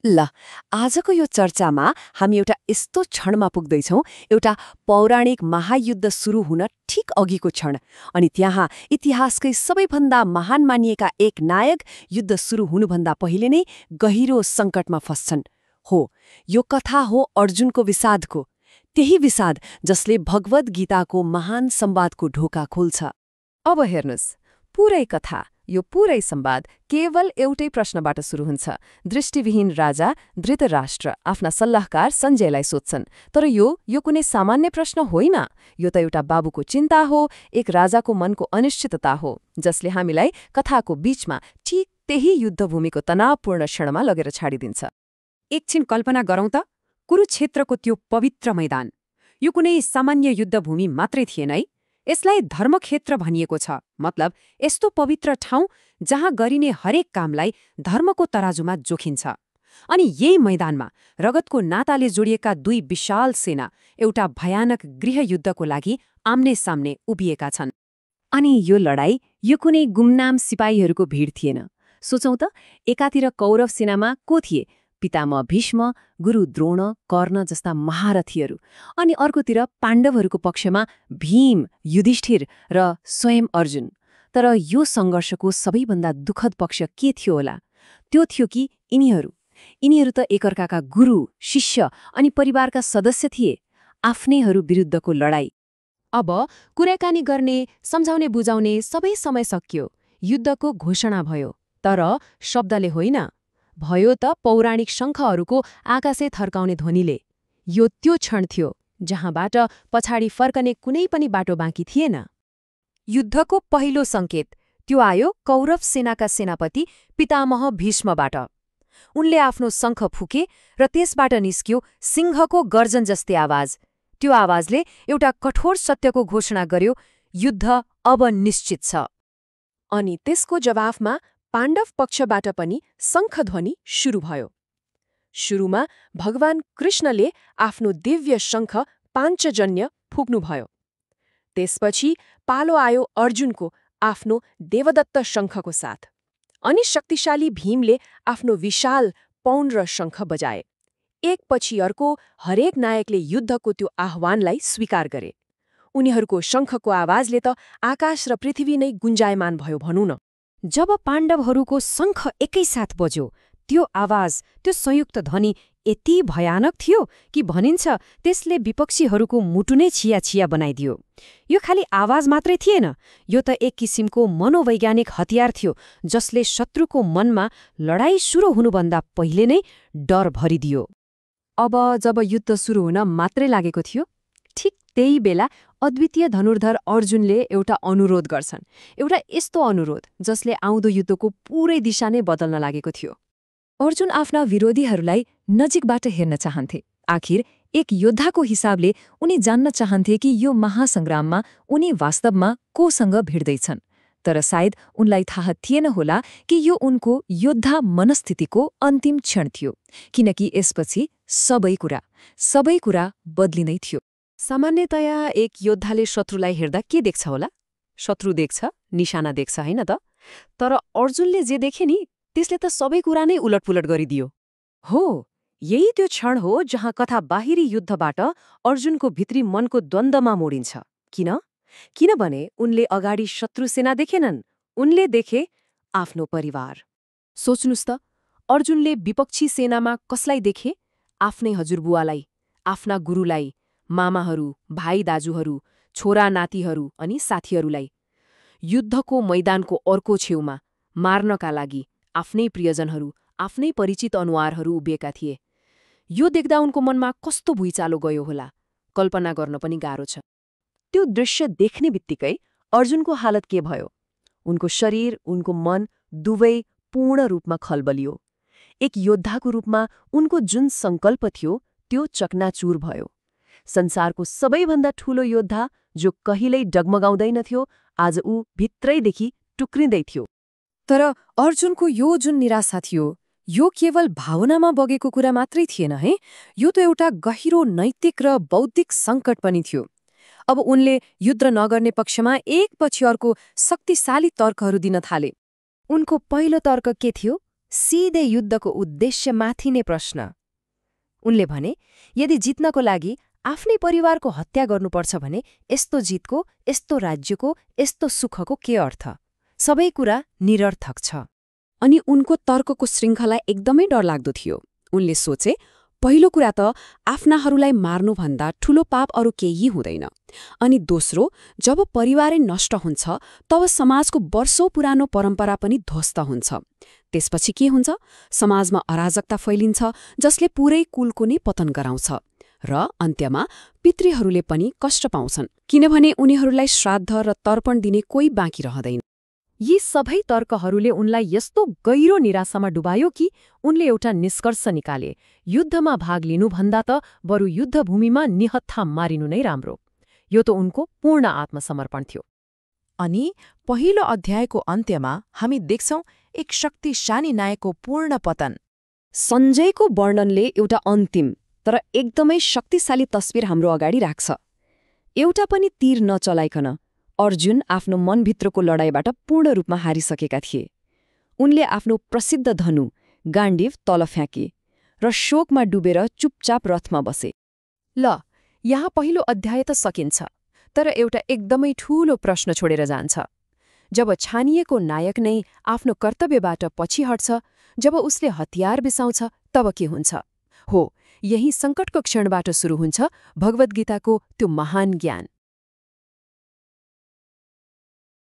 ल आजको यो चर्चामा हामी एउटा यस्तो क्षणमा पुग्दैछौँ, एउटा पौराणिक महायुद्ध सुरु हुन ठिक अघिको क्षण। अनि त्यहाँ इतिहासकै सबैभन्दा महान मानिएका एक नायक युद्ध सुरु हुनुभन्दा पहिले नै गहिरो सङ्कटमा फस्छन्। हो, यो कथा हो अर्जुनको विषादको, त्यही विषाद जसले भगवद् गीताको महान संवादको ढोका खोल्छ। अब हेर्नुस्, पुरै कथा, यो पुरै संवाद केवल एउटै प्रश्नबाट सुरु हुन्छ। दृष्टिविहीन राजा धृतराष्ट्र आफ्ना सल्लाहकार सञ्जयलाई सोध्छन्, तर यो कुनै सामान्य प्रश्न होइन। यो त एउटा बाबुको चिन्ता हो, एक राजाको मनको अनिश्चितता हो, जसले हामीलाई कथाको बीचमा ठिक त्यही युद्धभूमिको तनावपूर्ण क्षणमा लगेर छाडिदिन्छ। एकछिन कल्पना गरौँ त, कुरुक्षेत्रको त्यो पवित्र मैदान, यो कुनै सामान्य युद्धभूमि मात्रै थिएन है। यसलाई धर्मक्षेत्र भनिएको छ, मतलब यस्तो पवित्र ठाउँ जहाँ गरिने हरेक कामलाई धर्मको तराजुमा जोखिन्छ। अनि यही मैदानमा रगतको नाताले जोडिएका दुई विशाल सेना एउटा भयानक गृहयुद्धको लागि आम्ने सामने उभिएका छन्। अनि यो लडाईँ यो कुनै गुमनाम सिपाहीहरूको भिड थिएन। सोचौँ त, एकातिर कौरव सेनामा को थिए? पितामह भीष्म, गुरु द्रोण, कर्ण जस्ता महारथीहरू। अनि अर्कोतिर पाण्डवहरूको पक्षमा भीम, युधिष्ठिर र स्वयं अर्जुन। तर यो सङ्घर्षको सबैभन्दा दुःखद पक्ष के थियो होला? त्यो थियो कि यिनीहरू त एकअर्काका गुरु, शिष्य अनि परिवारका सदस्य थिए। आफ्नैहरू विरुद्धको लडाईँ। अब कुराकानी गर्ने, सम्झाउने बुझाउने सबै समय सकियो। युद्धको घोषणा भयो, तर शब्दले होइन, भयो त पौराणिक शङ्खहरूको आकाशे थर्काउने ध्वनिले। यो त्यो क्षण थियो जहाँबाट पछाडि फर्कने कुनै पनि बाटो बाँकी थिएन। युद्धको पहिलो सङ्केत त्यो आयो कौरव सेनाका सेनापति पितामह भीष्मबाट। उनले आफ्नो शङ्ख फुके र त्यसबाट निस्क्यो सिंहको गर्जन जस्तै आवाज। त्यो आवाजले एउटा कठोर सत्यको घोषणा गर्यो, युद्ध अब निश्चित छ। अनि त्यसको जवाफमा पाण्डव पक्षबाट पनि शङ्खध्वनि सुरु भयो। सुरुमा भगवान कृष्णले आफ्नो दिव्य शङ्ख पाञ्चजन्य फुक्नुभयो। त्यसपछि पालो आयो अर्जुनको आफ्नो देवदत्त शङ्खको साथ। अनि शक्तिशाली भीमले आफ्नो विशाल पौण्ड र शङ्ख बजाए। एकपछि अर्को हरेक नायकले युद्धको त्यो आह्वानलाई स्वीकार गरे। उनीहरूको शङ्खको आवाजले त आकाश र पृथ्वी नै गुन्जायमान भयो भनौँ न। जब पाण्डवहरूको शङ्ख एकैसाथ बज्यो, त्यो आवाज, त्यो संयुक्त ध्वनि यति भयानक थियो कि भनिन्छ त्यसले विपक्षीहरूको मुटु नै छिया बनाइदियो। यो खालि आवाज मात्रै थिएन, यो त एक किसिमको मनोवैज्ञानिक हतियार थियो जसले शत्रुको मनमा लडाईँ सुरु हुनुभन्दा पहिले नै डर भरिदियो। अब जब युद्ध सुरु हुन मात्रै लागेको थियो, ठिक त्यही बेला अद्वितीय धनुर्धर अर्जुनले एउटा अनुरोध गर्छन्। एउटा यस्तो अनुरोध जसले आउँदो युद्धको पुरै दिशा नै बदल्न लागेको थियो। अर्जुन आफ्ना विरोधीहरूलाई नजिकबाट हेर्न चाहन्थे। आखिर एक योद्धाको हिसाबले उनी जान्न चाहन्थे कि यो महासङ्ग्राममा उनी वास्तवमा कोसँग भिड्दैछन्। तर सायद उनलाई थाहा थिएन होला कि यो उनको योद्धा मनस्थितिको अन्तिम क्षण थियो, किनकि यसपछि सबै कुरा बदलिनै थियो। सामान्यतया एक योद्धाले शत्रुलाई हेर्दा के देख्छ होला? शत्रु देख्छ, निशाना देख्छ, होइन त? तर अर्जुनले जे देखे नि, त्यसले त सबै कुरा नै उलटपुलट गरिदियो। हो, यही त्यो क्षण हो जहाँ कथा बाहिरी युद्धबाट अर्जुनको भित्री मनको द्वन्द्वमा मोडिन्छ। किनभने उनले अगाडि शत्रु सेना देखेनन्, उनले देखे आफ्नो परिवार। सोच्नुस् त, अर्जुनले विपक्षी सेनामा कसलाई देखे? आफ्नै हजुरबुवालाई, आफ्ना गुरुलाई, मामाहरू, भाइ दाजुहरू, छोरा नातिहरू अनि साथीहरूलाई। युद्धको मैदानको अर्को छेउमा मार्नका लागि आफ्नै प्रियजनहरू, आफ्नै परिचित अनुहारहरू उभिएका थिए। यो देख्दा उनको मनमा कस्तो भुइँचालो गयो होला, कल्पना गर्न पनि गाह्रो छ। त्यो दृश्य देख्ने बित्तिकै अर्जुनको हालत के भयो? उनको शरीर, उनको मन दुवै पूर्ण रूपमा खलबलियो। एक योद्धाको रूपमा उनको जुन सङ्कल्प थियो त्यो चकनाचुर भयो। संसारको सबैभन्दा ठूलो योद्धा जो कहिल्यै डगमगाउँदैनथ्यो, आज ऊ भित्रैदेखि टुक्रिँदै थियो। तर अर्जुनको यो जुन निराशा थियो, यो केवल भावनामा बगेको कुरा मात्रै थिएन है, यो त एउटा गहिरो नैतिक र बौद्धिक सङ्कट पनि थियो। अब उनले युद्ध नगर्ने पक्षमा एकपछि अर्को शक्तिशाली तर्कहरू दिन थाले। उनको पहिलो तर्क के थियो? सिधै युद्धको उद्देश्यमाथि नै प्रश्न। उनले भने, यदि जित्नको लागि आफ्नै परिवारको हत्या गर्नुपर्छ भने यस्तो जितको, यस्तो राज्यको, यस्तो सुखको के अर्थ? सबै कुरा निरर्थक छ। अनि उनको तर्कको श्रृङ्खला एकदमै डरलाग्दो थियो। उनले सोचे, पहिलो कुरा त आफ्नाहरूलाई मार्नुभन्दा ठूलो पाप अरू केही हुँदैन। अनि दोस्रो, जब परिवारै नष्ट हुन्छ तब समाजको वर्षौं पुरानो परम्परा पनि ध्वस्त हुन्छ। त्यसपछि के हुन्छ? समाजमा अराजकता फैलिन्छ, जसले पुरै कुलको नै पतन गराउँछ। र अन्त्यमा पितृहरूले पनि कष्ट पाउँछन्, किनभने उनीहरूलाई श्राद्ध र तर्पण दिने कोही बाँकी रहँदैन। यी सबै तर्कहरूले उनलाई यस्तो गहिरो निराशामा डुबायो कि उनले एउटा निष्कर्ष निकाले, युद्धमा भाग लिनुभन्दा त बरु युद्धभूमिमा निहत्था मारिनु नै राम्रो। यो त उनको पूर्ण आत्मसमर्पण थियो। अनि पहिलो अध्यायको अन्त्यमा हामी देख्छौं एक शक्तिशाली नायकको पूर्ण पतन। सञ्जयको वर्णनले एउटा अन्तिम तर एकदमै शक्तिशाली तस्बिर हाम्रो अगाडि राख्छ। एउटा पनि तीर नचलाइकन अर्जुन आफ्नो मनभित्रको लडाईँबाट पूर्ण रूपमा हारिसकेका थिए। उनले आफ्नो प्रसिद्ध धनु गाण्डीव तल फ्याँके र शोकमा डुबेर चुपचाप रथमा बसे। ल, यहाँ पहिलो अध्याय त सकिन्छ, तर एउटा एकदमै ठूलो प्रश्न छोडेर जान्छ। जब छानिएको नायक नै आफ्नो कर्तव्यबाट पछि हट्छ, जब उसले हतियार बिसाउँछ, तब के हुन्छ? हो, यही सङ्कटको क्षणबाट सुरु हुन्छ भगवद्गीताको त्यो महान ज्ञान।